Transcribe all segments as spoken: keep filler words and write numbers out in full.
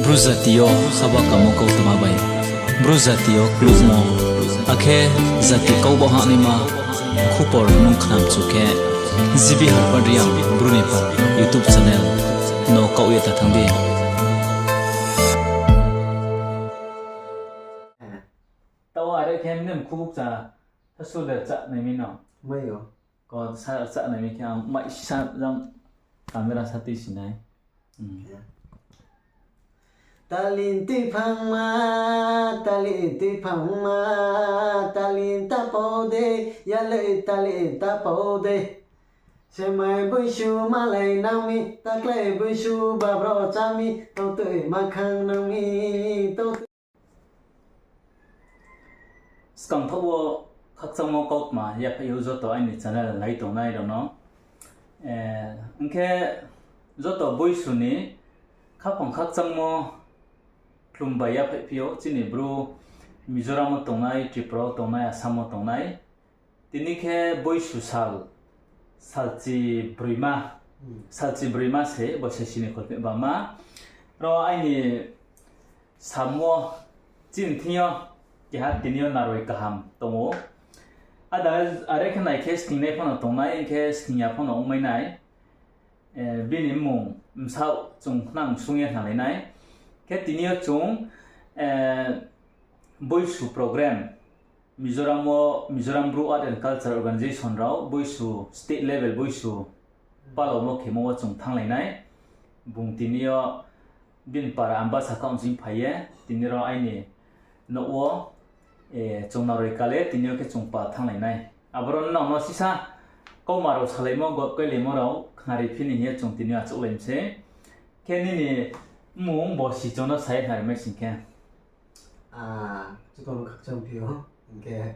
Bru jati yo haba kamo kautma bai, Bru jati yo klukmo, akhe jati kau ba hahnaima khupor nung khnamchu khe, G B Harpad Reang Bru ni pha YouTube channel no kaoh ye ta thanng di. Taoh are khe mnem khubukcha, sasu le rchah nai mi no. Mai yo. Ko sa rchah nai mi khe ang mai sa jang camera sa tui si nai. Talin tuiphangma, talin tuiphangma, talin ta pau de, yalei talin ta pau de. Semai boisu malai nang mi, taklai boisu babro chá mi, tau tui makhang nang mi, tau tui. Skang thaoh wo khakchangmo kautma yaphaih ou joto aini channel nai tongnai rao no. Hing khe joto boisu ni khaphang khakchangmo khlum bai yaphaih phi ou chini Bru Mizoram wo tongnai, Tripura wo tongnai, Assam wo tongnai. Tini khe boisu sal, salchi broima, salchi broima se boisaisi ni kholphehbama. Ro aini sam wo chini thing yo keha tini yo naroi kaham tong ou. Ada are khe nai khe sningnai phano tongnai, hing khe sning ya phano ongmai nai. Bini mmung bsaoh chung khnang sung ye khnalai nai. Khe tini yo chung boisu program, Mizoram wo Mizoram Bru Art and Culture Organisation rao boisu state level boisu palaomo khemo wo chung thannglai nai. Bung tini yo bini para Ambasa khaoh sing phai ye, tini ro aini nouh wo, chung naroi kal ye tini yo khe chung pal thannglai nai. Aboro nrao no sisa kauma rao salaimo, gotkoilaimo rao khnari phi ni hing ye chung tini yo achouhlai mi se. Khe nini mmung bo si chung no sa ye khnari mai sing khe. Joto no khakchang phi ou, hing khe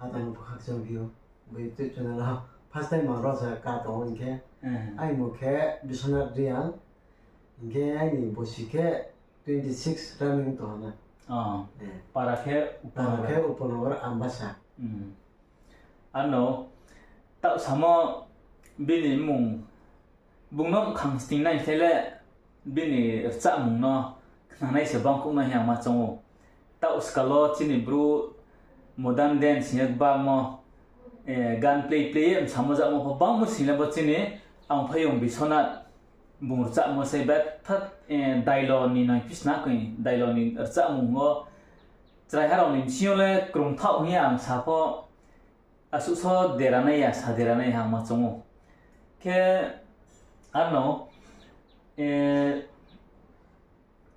atang pho khakchang phi ou. Bo YouTube channel wo first time ang ro sa ka tong ou hing khe. Aini mmung khe Biswanath Reang, hing khe aini bosi khe twenty six running tong ha na. Para khe, para khe Upanagar Ambasa. Ano, taoh samo bini mmung, bung no mkhang sning nai khe le bini rchahmung no khnanai se bangkuh nai hing ye ang ma choung ou. Taoh skal wo chini Bru modern dance hing ye gbangmo, gan play play ye msamo jamo pho bangmo sing le bo chini Angphaiyong Biswanath bung rchahmo se betha, dailo ni nai phisna koi dailo ni rchahmung wo chraiha rao ni bsing yo le krungthaoh hing ye ang sa pho asuh so dera nai ya, sa dera nai hing ye ang ma choung ou. Khe ano,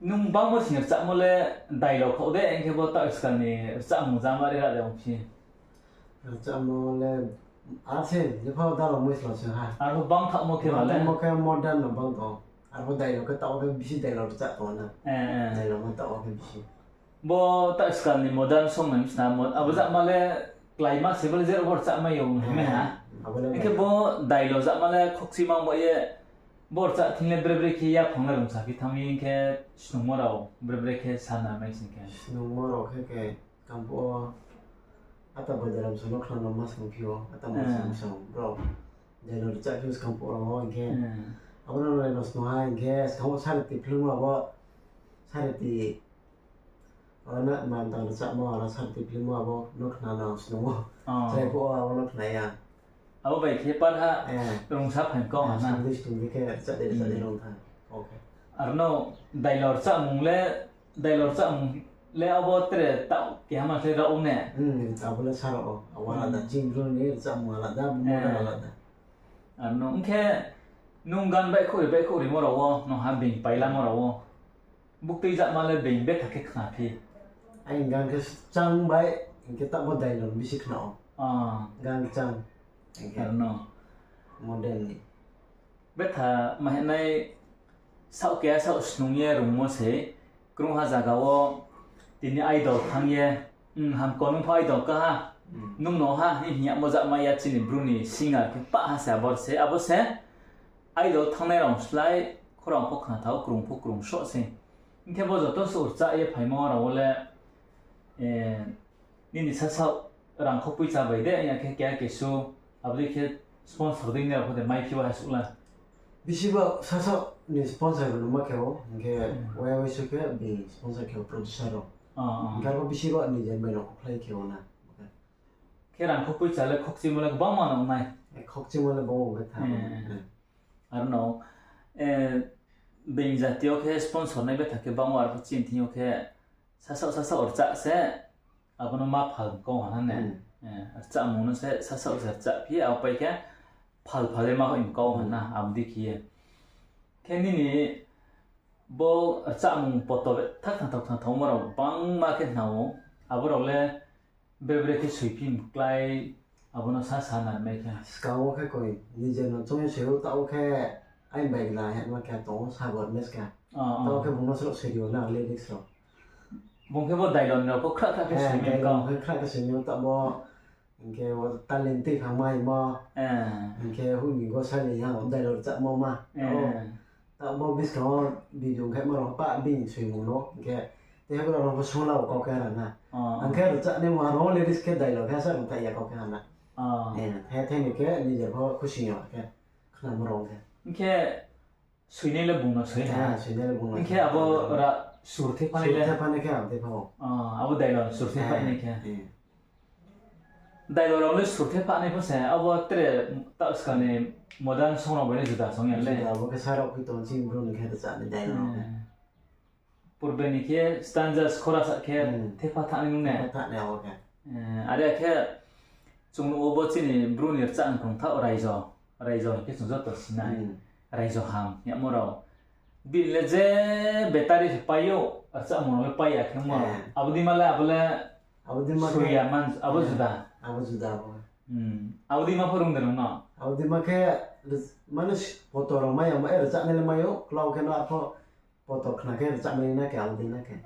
nung bangmo sing rchahmo le dailo khaoh de, hing khe bo taoh skal ni rchahmung jama ri ra de ongphi? Rchahmo le, ase, jepho dalo moi slo se ha. Arpho bangthaohmo khe ma le? Bangthaohmo khe modern no bang tong. Arpho dailo khe taoh wo khe bisi dailo rchah tong na. Dailo no taoh wo khe bisi. Bo taoh skal ni modern song nai sna mo, abo jama le kláima se bo le jero bo rchahmai yo hingmai ha. Hing khe bo dailo jama le khokchimang ba ye bo rchah thing le bre bre khe yaphang le rungsa phi thanng mi hing khe snungmo rao bre bre khe sa na mai sing khe. Snungmo rao khe khe skang phuh wo ata Baidaram song no khna no ma snung phi ou, ata ma snung song brao. Dailo rchah phi ou skang phuh rao wo hing khe. Abo no nai no snung ha hing khe skang wo Sareti film wo abo Sareti Aro na ma dang rchahmo, aro Sareti film wo abo no khna no snung ou. Chrai phuh wo abo no khna ya. Abo bai khe par ha rungsa phaing kau ha na. Snung di snung di khe rchah di rchah di rung tha. Aro no dailo rchahmung le, dailo rchahmung le abo tre taoh keha ma khe rao ne. Abo le sa rao, abo alada, chini Bru ni rchahmung alada, bumo alada. Aro no hing khe nung gan baihkhouh ri baihkhouh rimo rao wo, nung ha being pailamo rao wo buktui jama le being betha khe khna phi? Aini gan khe chang bai, hing khe taoh bo dailo bisi khna ou. Gan chang. Aro no modern ni betha ma hinai saoh keha saoh snung ye rungmo se, krungha zaga wo tini idol thanng ye, hamko nung pho idol ka ha, nung no ha hing hing yamo jama ya chini Bru ni singer khe pah ha se abor se, abo se idol thanngnai rao slái khorang pho khnathao, krung pho krung soh se. Hing khe bo joto suh rchah ye phaimo rao wo le, nini sasaoh rangkho poicha bai de, ya khe keha kesu, abo dei khe sponsor dei nai rao pho de maiphi wa ha suh la? Bisi ba sasaoh ni sponsor rao no ma khe o, hing khe waiha waisu khe bini sponsor khe o producer rao. Hing khe arphuh bisi ba ni je bai rao khe khlai khe o na. Khe rang kho poicha le khokchimo le gbangma no nai. Khokchimo le bangma betha. Aro no, being jati yo khe sponsor nai betha khe bang o, arphuh chini thing yo khe sasaoh sasaoh rchah se, abo no ma phal kau ha na ne. Rchahmung no se sasaoh se rchah phi, abo pai khe phal phal le ma hoih kau ha na, abo dei khe ye. Khe nini bo rchahmung poto betha thanngthao thanngthaomo rao bangma khe khna ou, abo rao le bre bre khe soiphi mklái, abo no sa sa narmai khe. Skang wo khe koi, nije no choung ye soi ou, taoh wo khe aini bai gla hema khe tong ou, Sagor Mes khe. Taoh wo khe bung no sroh soi ri ou na, lyrics rao. Bung khe bo dialogue rao pho khra khra khe soi mi kau. Dialogue khe khra khe soi mi ou, taoh bo, hing khe bo talent tui phang mai mo. Hing khe houh ni gosari ya, dialogue rchahmo ma. Taoh bo buskang wo video khe ma rao pah bini soimung no, hing khe tei ha brouh rao pho sung la ou kau khe ra na. Ang khe rchahnaimo ha rao lyrics khe dialogue khe sa rung tha ya kau khe ha na. Khe thai ni khe nije pho khusi ya khe khnamo rao khe. Hing khe soinai le bung no soi ha. Hing khe abo ra sur thepha nai le. Thepha nai khe ang thepha ou. Abo dialogue sur thepha nai khe. Dialogue rao le sur thepha nai pho se, abo tre taoh skang ni modern song rao bai le juda song ya le. Juda, abo khe sa rao phi tong chini Bru ni khe rchah ni dialogue rao khe. Purbe ni khe stanzas khorasa khe thepha thanng nai nung ne. Are khe chung nuh wo bo chini Bru ni rchah ni krung thaoh raijo, raijo hing khe chung joto si nai. Raijo ham yagmo rao. Bini le je battery se pai ou, rchahmung rao le pai ya khe mo. Abo dei ma le abo le soi ya man, abo juda. Abo dei ma pho rung de nung no. Abo dei ma khe, mane poto rao mai ya ma, rchahnai le mai ou, klau khe no arphuh poto khna khe rchahmai na khe, abo dei na khe.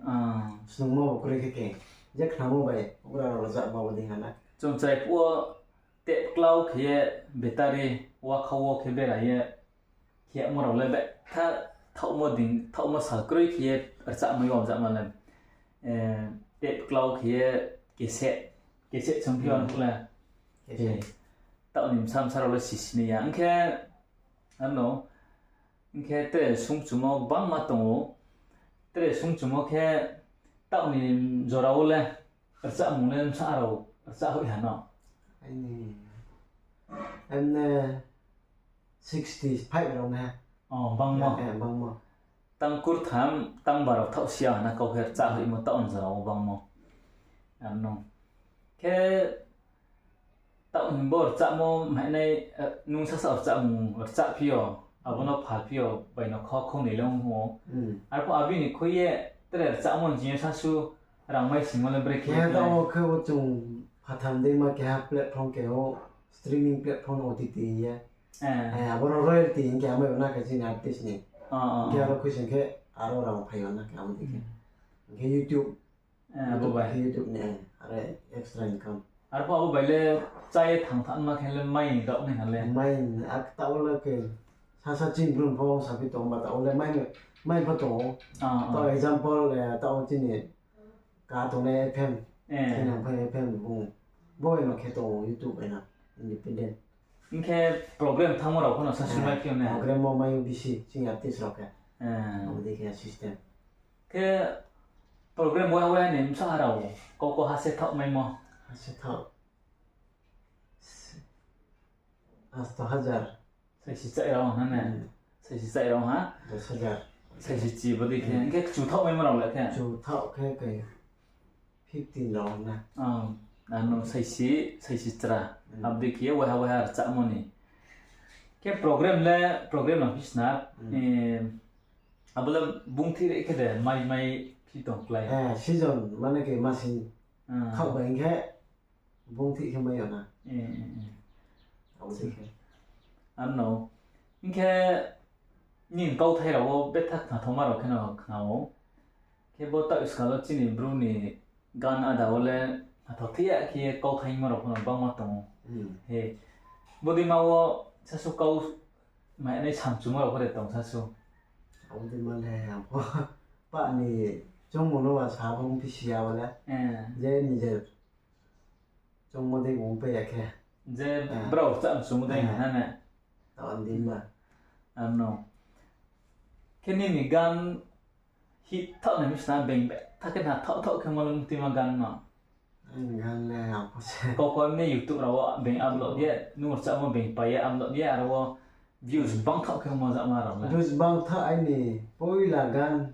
Snungmo bo kroi khe khe, je khnamo bai, abo rao rchahmo abo dei ha na. Chung chrai phuh wo tape klau khe ye battery, wakha wo khe bera ye, khe yagmo rao le betha thaohmo dei, thaohmo sal kroi khe ye rchahmai ou, rchahma le. Tape klau khe ye cassette, cassette song phi yo le. Taoh ni bsa bsa rao le sisi nai ya. Hing khe, ano, hing khe tre sungchumo gbangma tong ou. Tre sungchumo khe taoh ni jora wo le rchahmung le bsa rao rchah hoih ha no. Aini, emne sixty five rao ne. Bangmo. Tang kurtham, tang ba rao thaoh si ya ha na kau khe rchah hoihmo taoh ni jora wo bangmo. Ano. Khe taoh ni bo rchahmo mahnai, nung sasaoh rchahmung rchah phi yo, abo no pha phi yo, bai no kho khou ni le ong ou. Arphuh abini khui ye tre rchahmo ni ching yo sasu rang mai singmo le brekhe. Keha taoh wo khe bo chung phathar dei ma keha platform khe ou, streaming platform O T T hing ye. Abo ro royalty hing khe amai yo na khe chini artist ni. Hing khe aro khuising khe aro rang phai yo na khe abo dei khe. Hing khe YouTube, YouTube ni, are extra income. Arphuh abo bai le chá ye thang thanngma khe le mai rao nai ha le. Mai, ak taoh le khe, sasa chini Bru pho saphi tong ba taoh le mai, mai pho tong ou. Taoh example, taoh chini ka tongnai F M, chini F M bung, bo bai no khe tong ou YouTube bai no, independent. Hing khe program thanngmo rao pho no sasu mai phi yo ne? Program wo mai ou bisi, chini artist rao khe. Abo dei khe system. Khe program waiha waiha ni bsa rao, kau kau ha se thaoh maimo. Ha se thaoh. Asto hajar. Saisi chai rao ha ne? Saisi chai rao ha? Saisi chi bo dei khe. Hing khe kchu thaoh maimo rao le khe? Kchu thaoh khe khe fifteen rao na. Ano saisi, saisi chra. Abo dei khe waiha waiha rchahmo ni. Khe program le, program no phi sna, abo le bungthih re khe de mai mai phi tong klái. Season mane khe masing khaoh bai hing khe bungthih khe mai yo na. Abo dei khe. Ano, hing khe nini kauthai rao wo betha khnathaoma rao khe no khna ou. Khe bo taoh skal wo chini Bru ni gan ada wo le khnathaothai ya khe ye kauthai hingmo rao pho no gbangma tong ou. He, bo dei ma wo sasu kau mai nai samchumo rao pho de tong sasu. Abo dei ma le ang pho pah ni choungmo no ba sa pho ongphi si ya bo le. Je nije choungmo dei ongpai ya khe. Je brao rchah chumo dei hing na ne. Taoh dei ma. Ano. Khe nini gan hit thaoh nai mi sna being betha khe na thaoh thaoh khe mo le mtuima gan no. Ang gan le ang pho se. Kau kau ni YouTube rao wo being upload ye, nung rchamo being pai ye upload ye, aro wo views bang thaoh khe mo jama rao le. Views bang thaoh aini poila gan.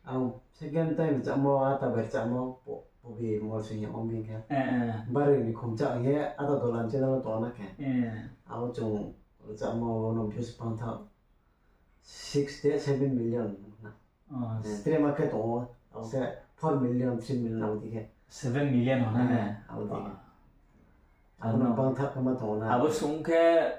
Ang second time rchamo, ata bai rchamo, po-, pobi mol sing ya ong bing khe. Eh, eh. Bari ni khumcha ye, ata dolan channel tong na khe. Eh. Abo chung rchamo no views bang thaoh. Six de seven million na. Oh, eh, tre ma khe tong o. Abo khe four million, three million abo di khe. Seven million hona ne? Eh, abo di khe. Abo no bang thaoh khe ma tong o na. Abo sung khe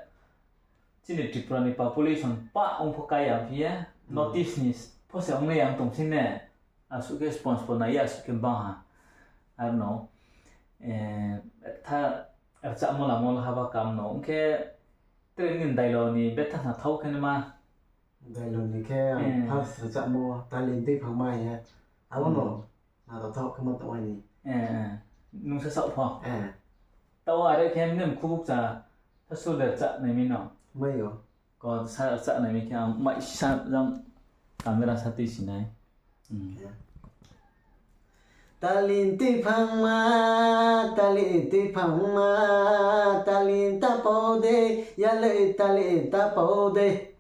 chini Tripura ni population pa ong pho kai ya phi ye. Hmm. North East ni pho se ong nai yang tong si ne. Asuh khe sponsor nai ya, asuh khe bang ha. Aro no, eh, tha, rchamo lamo la haba kam no. Ong khe tre nini dailo ni betha na thaoh khe nima. Dailo ni khe ang, eh, first rchamo Talin Tuiphangma ye. Abo no, hmm, na thaoh khe ma tong aini. Eh, eh. Nung sa saoh pho. Eh. Tao are khe nini mkhu bukcha, sa su de rcha nai mi no. Mai yo. Ko sa rcha nai mi khe ang mai sa jang camera sa tui si nai. Hmm. Ya. Talin Tuiphangma, Talin Tuiphangma, Talin ta pau de, yalei Talin ta pau de.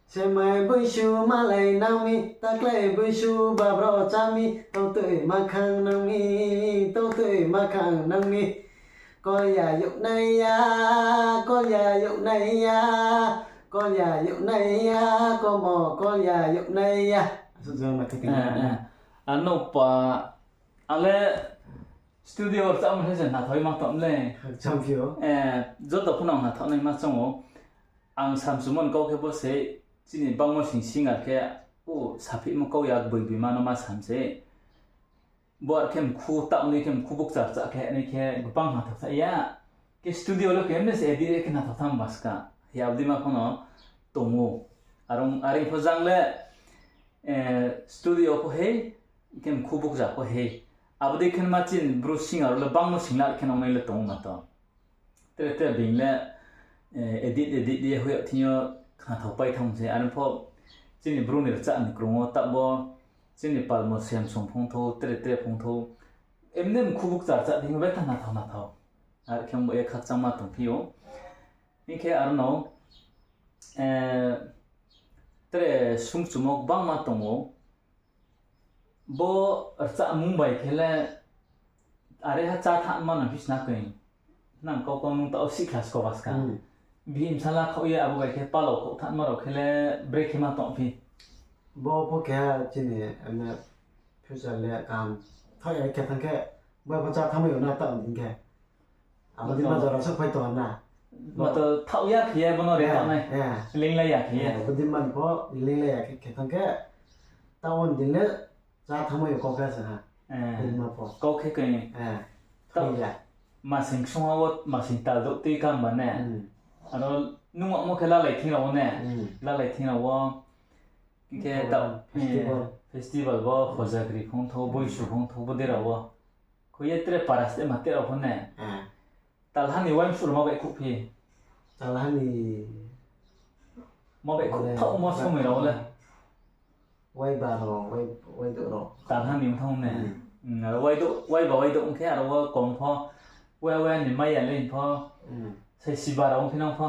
Semai boisu malai nang mi, taklai boisu babro chá mi, tau tui makhang nang mi, tau tui makhang nang mi. Kolya youhnai ya, kolya youhnai ya, kolya youhnai ya, komo kolya youhnai ya. Asuh jang ma khe ting na. Ano pa, ang le studio rchamo se se na thoi ma tong le. Khakchang phi o. Eh, joto pho no na thoi nai ma chong o. Ang samsumo ni kau khe bo se, chini bangmo sing singer khe, o, saphimo kau ya boi bima no ma sam se. Bo ar khe mkhu taoh nai khe mkhu bukcha rcha khe nai khe gbang na thoi ya. Khe studio le khe mne se edit khe na thoi tham baska. Hi abdi ma pho no tong o. Arong, are pho jang le, eh, studio pho hei, khe mkhu bukcha pho hei. Abo dei khe ma chini bru singer le bangmo sing la khe nong nai le tong o ma to. Tre tre being le, eh, edit, edit ye hoih yag thing yo khnathao pai thanng se. Are pho chini bru ni rcha ni krung wo taoh bo chini palmo semsong phung thou, tre tre phung thou. Emne mkhu bukcha rcha thing yo betha nathao nathao. Are khe bo ye khakchangma tongphi ou. Hing khe aro no, eh, tre sungchumo gbangma tong ou. Bo rchahmung bai khe le, are ha chá thanma no phi sna koi. Nang kau kau nung tao sihkhla sko baska. Hmm. Bihih bsala khaoh ye abo bai khe palao khaoh thanma rao khe le brekhe ma tongphi. Bo pho keha chini, emne, future le kaham. Thaoh ya khe thanng khe, bo pho chá thanngmai yo na tao hing khe. Abo dei ma jora souhphai tong ha na. Mato thaoh ya khe ye bono re tong nai. Linglai ya khe ye. Abo dei man pho linglai ya khe, khe thanng khe. Tao din le chá thanngmai yo kau khe se ha. Kau khe koi. Thaoh ya. Masing ksung ha wo, masing tal douh tui kang ba ne. Aro nung amo khe lalai thing rao wo ne. Lalai thing rao wo. Hing khe tao festival bo, Hojagri phung thou, Boisu phung thou, bo dei rao wo. Khui ye tre para ste ma te rao pho ne. Talha ni uaimsuh rao ma baihkhouh phi. Talha ni ma baihkhouh thaoh mo somoi rao le. Uaiba rao, uai, uaidouh rao. Talha ni mthang ne. Aro uaidouh, uaiba uaidouh ong khe aro wo kong pho. Uai uai ni maiya le pho. Sai siba rao ong phi nang pho.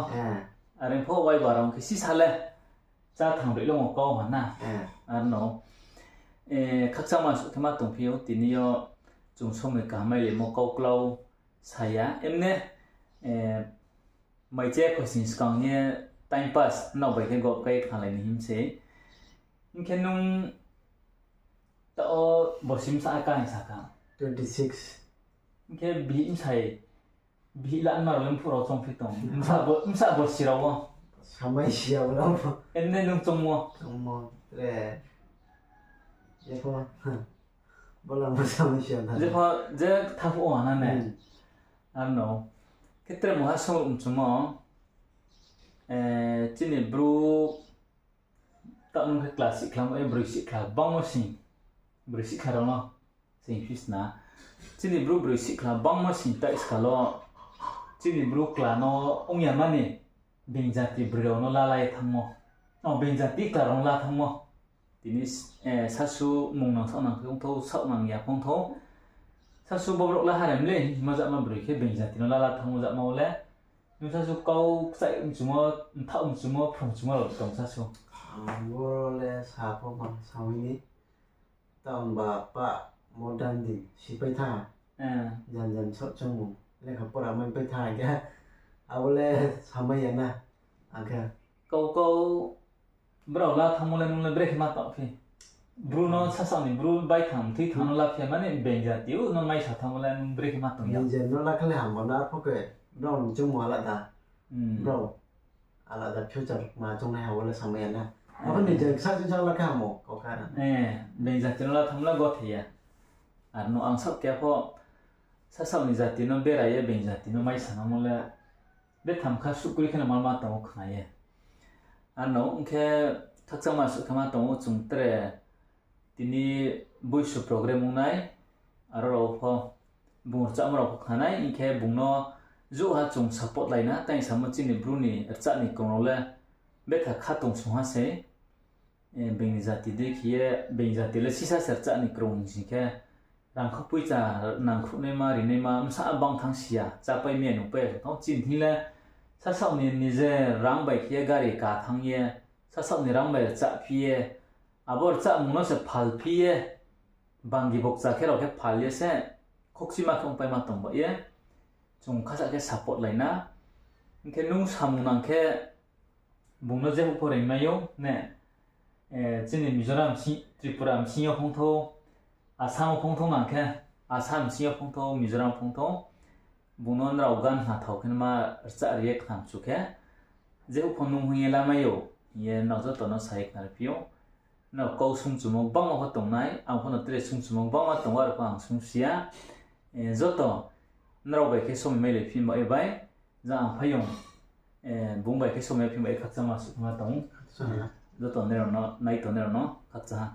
Are pho uaiba rao ong khe sisa le. Chá thanng roi le mo kau ha na. Aro no, khakchangma suh khe ma tongphi ou, tini yo chung somoi kaham mai le mo kau klau sa ya. Emne, maiche khosning skang ye time pass nrao bai khe gop kai khnalai ni him se. Hing khe nung tao bosi bsa ka hing sa kha. Hing khe bihih bsai, bihih lanma rao le mphuh rao chongphi tong. Bsa bo, bsa bosi rao wo. Samai si ya bo rao pho. Emne nung chongmo. Chongmo, tre. Jepho, bo la ma samai si ya na. Jepho, je thaphuh o ha na ne. Aro no. Khe tre mungha song mchumo. Chini bru Taoh nung khe class sihkhla mo, e broi sihkhla bangmo sing, broi sihkhla rao no sing phi sna. Chini bru broi sihkhla bangmo sing tai skal wo, chini bru kla no ong ya mani, Being jati broi rao no lalai ye thanngmo. O, being jati kla rao no la thanngmo. Tini, eh, sasu mung nang saoh nang phung thou, saoh nang ya phung thou. Sasu bo brouh la ha re mle, hingmo jama broi khe being jati no lala thanngmo jama wo le. Nung sasu kau kchaih mchumo, mthaoh mchumo, phrung mchumo rao tong sasu. Ang bo le sa pho ma sa mi ni. Tang ba pa modern din sipai tha. Eh. Jan jan saoh chungmung lekha pora mai pai tha khe. Abo le samai ya na. Akhe. Kau kau brao la thanngmo le nung le brekhe ma tong phi. Bru no sasaoh ni bru baithang mthui thanng no la phi ya mani being jati o no maisa thanngmo le nung brekhe ma tong ya. Nije no la khe le hambo na pho khe brao ni chungmung alada. Hmm. Brao alada future ma chungnai ha wo le samai ya na. Abo ni je ksa jujang la khe hamo kau kha na. Eh, being jati no la thanngmo le gothe ya. Ar no ang saoh keha pho sasaoh ni jati no bera ye being jati no maisa nangmo le betham kha suh kri khe no ma ma tong ou khna ye. Ar no ong khe khakchangma suh khe ma tong ou chung tre tini boisu program ong nai, aro rao pho bung rchahmo rao pho khna nai, ong khe bung no jouh ha chung support lai na, tang samo chini bru ni rchah ni krung rao le betha kha tong sung ha sei. Eh, being ni jati dei khe ye, being jati le sisa se rchah ni krung hing sing khe, rangkho poicha nangkhruh naima, ri naima, bsa bang thanng si ya, chápai mi ya nungpai ya tong chini thing le, sasaoh ni nije rang bai khe ye gari ka thanng ye, sasaoh ni rang bai rchah phi ye, abo rchahmung no se phal phi ye, banggi bokcha khe rao khe phal ye se, khokchima khe ongpai ma tong ba ye, chung khasa khe support lai na. Hing khe nung samung nang khe, bung no jephuh pho reingmai ou ne, eh, chini Mizoram bsing, Tripura bsing yo phung thou, Assam wo phung thou nang khe, Assam bsing yo phung thou, Mizoram phung thou, bung no nrao gan hna thao khe ma rchah ri ye khnam chu khe, jephuh pho nung hing ye lamai ou, hing ye nrao joto no sa ye khnari phi ou. Nrao kau sungchumo gbangma pho tongnai, ang pho no tre sungchumo gbangma tong ou, aro pho ang sung si ya. Eh, joto nrao bai khe somoi mailai phi ba ye bai, jang ang phaiyong, eh, bung bai khe somoi phi ba ye khakchangma suh khe ma tong ou. Joto nrao no, nai tongnai rao no khakchang ha.